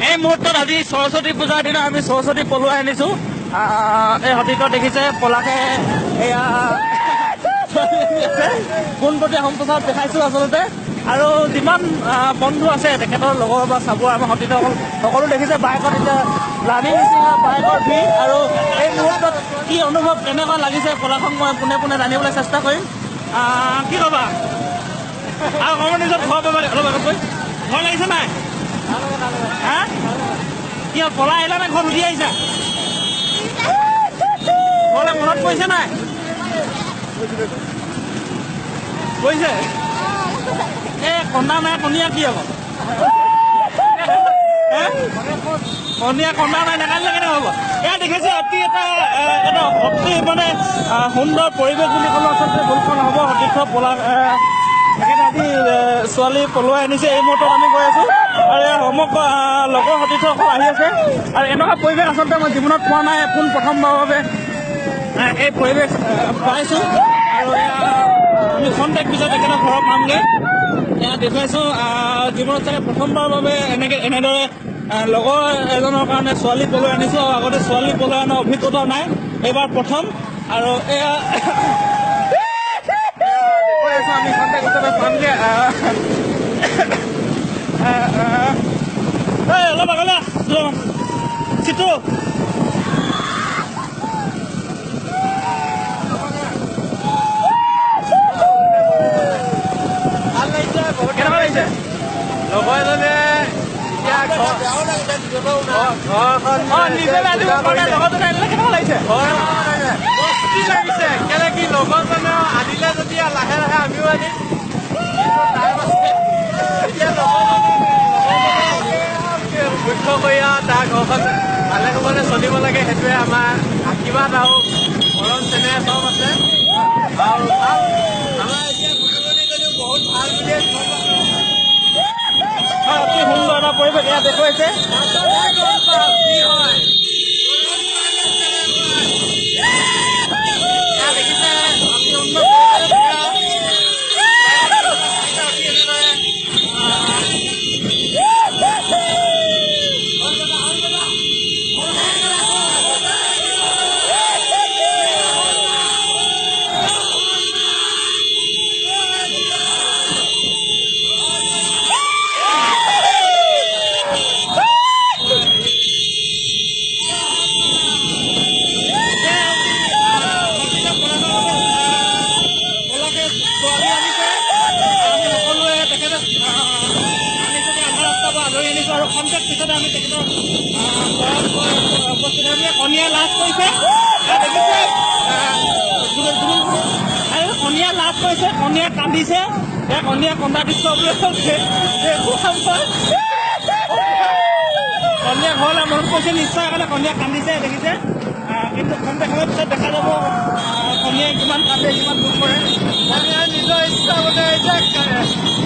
এই মুহূৰ্তত আজি সৰস্বতী পূজাৰ দিনা আমি সৰস্বতী পলুৱাই আনিছো। এই সতীৰ্থ দেখিছে পলাশে এয়া পোনপটীয়া সম্প্ৰচাৰত দেখাইছো আচলতে। আৰু যিমান বন্ধু আছে তেখেতৰ লগৰ বা চাবুৱা আমাৰ সতীৰ্থসকল সকলো দেখিছে বাইকত এতিয়া লানি নিচিঙা বাইকৰ ভিৰ। আৰু এই মুহূৰ্তত কি অনুভৱ কেনেকুৱা লাগিছে পলাশক মই পোনে পোনে জানিবলৈ চেষ্টা কৰিম। কি ক'বা আৰু অকণমান নিজৰ ঘৰ পাবা অলপ আগত গৈ ভয় লাগিছে নাই? হা, কি পলাই আহিলা নে ঘৰত উঠি আহিছা? ঘৰলৈ মনত পৰিছে নাই? পৰিছে। এই কন্দা নাই, কণীয়া কি আকৌ? কণীয়া কন্দা নাই, নাকান্দিলে কেনেকৈ হ'ব? এয়া দেখিছে অতি এটা এটা অতি মানে সুন্দৰ পৰিৱেশ বুলি ক'লে আচলতে ভুলখন হ'ব। সতীৰ্থ পলা তেখেতে আজি ছোৱালী পলুৱাই আনিছে। এই মুহূৰ্তত আমি গৈ আছো আৰু সমগ্ৰ লগৰ সতীৰ্থসকল আহি আছে। আৰু এনেকুৱা পৰিৱেশ আচলতে মই জীৱনত পোৱা নাই, পোন প্ৰথমবাৰৰ বাবে এই পৰিৱেশ পাইছোঁ। আৰু আমি খন্তেক পিছত তেখেতৰ ঘৰত পামগৈ। এয়া দেখুৱাইছোঁ জীৱনত চাগে প্ৰথমবাৰৰ বাবে এনেকৈ এনেদৰে লগৰ এজনৰ কাৰণে ছোৱালী পলুৱাই আনিছোঁ। আৰু আগতে ছোৱালী পলুৱাই অনাৰ অভিজ্ঞতাও নাই, এইবাৰ প্ৰথম। আৰু এয়া আমি খন্তেক পিছতে পামগৈ। অলপ আগলৈ চিটো কেনেকুৱা লাগিছে? লগৰ এজনে কেলে কি লগৰজনে আনিলে যেতিয়া লাহে লাহে আমিও আনিম। এতিয়া মুখ্য কৰি আৰু তাৰ ঘৰখন ভালে কুশলে চলিব লাগে, সেইটোৱে আমাৰ আশীৰ্বাদ আৰু মৰম চেনেহ চব আছে। আৰু ভাল আমাৰ এতিয়া গুৰুজনীজনীও বহুত ভাল বুলিয়ে অতি সুন্দৰ এটা পৰিৱেশ ইয়াত দেখুৱাইছে। কি হয় দেখিছে অতি সুন্দৰ কণীয়া কান্দিছে। এই কণীয়া কন্দা দৃশ্য কণীয়া ঘৰলৈ মনত পৰিছে নিশ্চয়, কাৰণে কণীয়া কান্দিছে দেখিছে। কিন্তু খন্তেক সময়ৰ পিছত দেখা যাব কণীয়াই কিমান কান্দে, কিমান দুখ কৰে। কণীয়াই নিজৰ ইচ্ছা মতে এতিয়া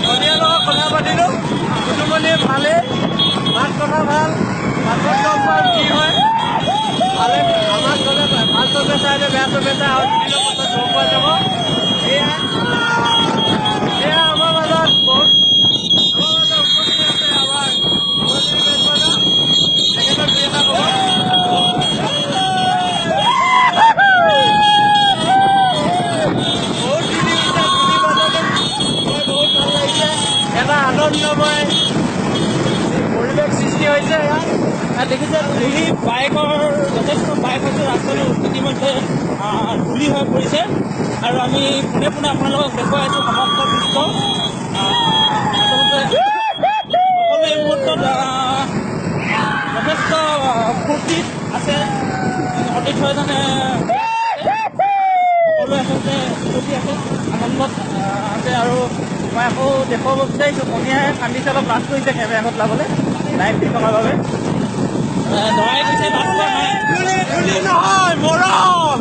কণীয়াৰ লগত কথা পাতিলোঁ, কুটুমণি ভালেই, মাত কথা ভাল, পাছত গম পাম কি হয়। ভালে আমাক গ'লে ভাল চবে চাই নে বেয়া চবে চাই আৰু দুদিনৰ পাছত গম পোৱা যাব। সেয়া সেয়া আমাৰ মাজত বহুত আমাৰ মাজত উপস্থিত আছে আমাৰ তেখেতক দুই এটা ক'ব। বহুত ধুলি হৈছে, ধূলিৰ মাজতে গৈ বহুত ভাল লাগিছে। এটা আনন্দময় পৰিৱেশ সৃষ্টি হৈছে ইয়াত। দেখিছে ধূলি, বাইকৰ যথেষ্ট বাইক হৈছে, ৰাস্তাটো ইতিমধ্যে ধূলি হৈ পৰিছে। আৰু আমি পোনে পোনে আপোনালোকক দেখুৱাই আছোঁ সমগ্ৰ দৃশ্য। আচলতে সকলোৱে এই মুহূৰ্তত যথেষ্ট ফূৰ্তিত আছে। সতীৰ্থ এজনে সকলোৱে আচলতে ফূৰ্তি আছে, আনন্দত আছে। আৰু মই আকৌ দেখুৱাব বিচাৰিছোঁ কণীয়াই কান্দিছে, অলপ লাজ কৰিছে কেমেৰাত ওলাবলৈ লাইভ দি থকাৰ বাবে। দৰাই কৈছে লাজ কৰা নাই। ধূলি নহয় মৰম।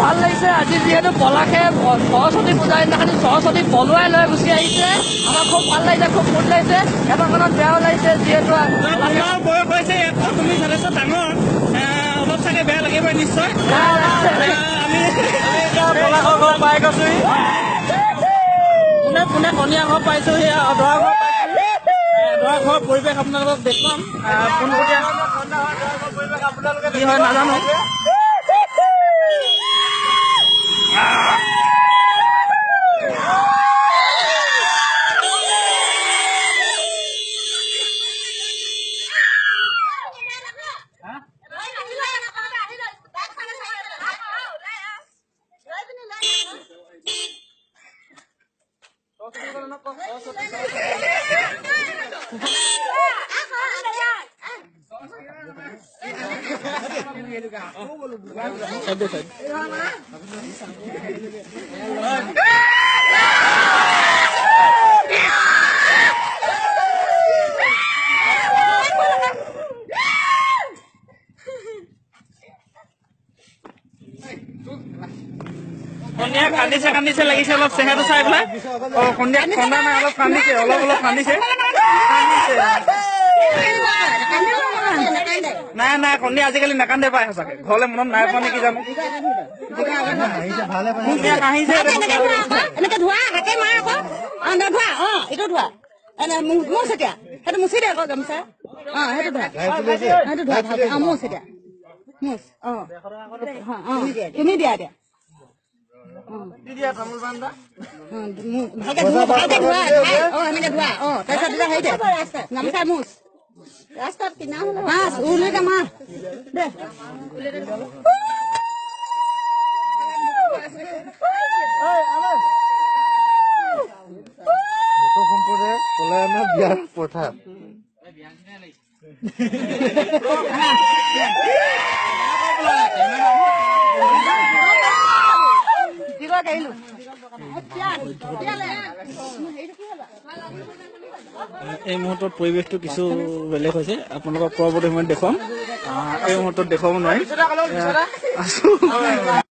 ভাল লাগিছে। আজি যিহেতু পলাশে সৰস্বতী পূজাৰ দিনাখনি সৰস্বতী পলুৱাই লৈ গুচি আহিছে, আমাৰ খুব ভাল লাগিছে, খুব ফূৰ্তি লাগিছে। এটা কাৰণত বেয়াও লাগিছে যিহেতু তোমাৰ বয়স হৈছে, তুমি যথেষ্ট ডাঙৰ, অলপ চাগে বেয়া লাগিবই নিশ্চয়। আমি পলাশৰ ঘৰ পাই গৈছো, পোনে পোনে কনিয়া ঘৰ পাইছো, সেয়া দৰা ঘৰ পাইছো। দৰা ঘৰৰ পৰিৱেশ আপোনালোকক দেখুৱাম, পোনপটীয়া কি হয় নাজানো। কন্যা কান্দিছে কান্দিছে লাগিছে অলপ চেহেৰাটো চাই পেলাই। অ কন্যা কন্দা নাই, অলপ কান্দিছে, অলপ অলপ কান্দিছে, কান্দিছে। নাই নাই কন্যা আজিকালি নাকান্দে পাই, সঁচাকে ঘৰলৈ মনত নাই পোৱা নেকি জানো। কন্যা কাহিছে। এনেকে ধোৱা হাতে মাৰ আকৌ, ধোৱা, অ এইটো ধোৱা, মুচ এতিয়া, সেইটো মুচি দে আকৌ গামোচা, অ সেইটো ধোৱা, সেইটো ধোৱা ভালকে, অ মুচ এতিয়া, মুচ, অ তুমি দিয়া এতিয়া। ভালকে ধোৱা, ভালকে ধোৱা, অ এনেকে ধোৱা, অ তাৰপিছত তেতিয়া হেৰি দে গামোচা মুচ, ৰাস্তাত কিনা মাছ উলিতে মাছ দে। সম্প্ৰদায়ৰ পলাই অনা বিয়াৰ প্ৰথা। এই মুহূৰ্তত পৰিৱেশটো কিছু বেলেগ হৈছে, আপোনালোকক পৰৱৰ্তী সময়ত দেখুৱাম, এই মুহূৰ্তত দেখুৱাব নোৱাৰিম। আছো।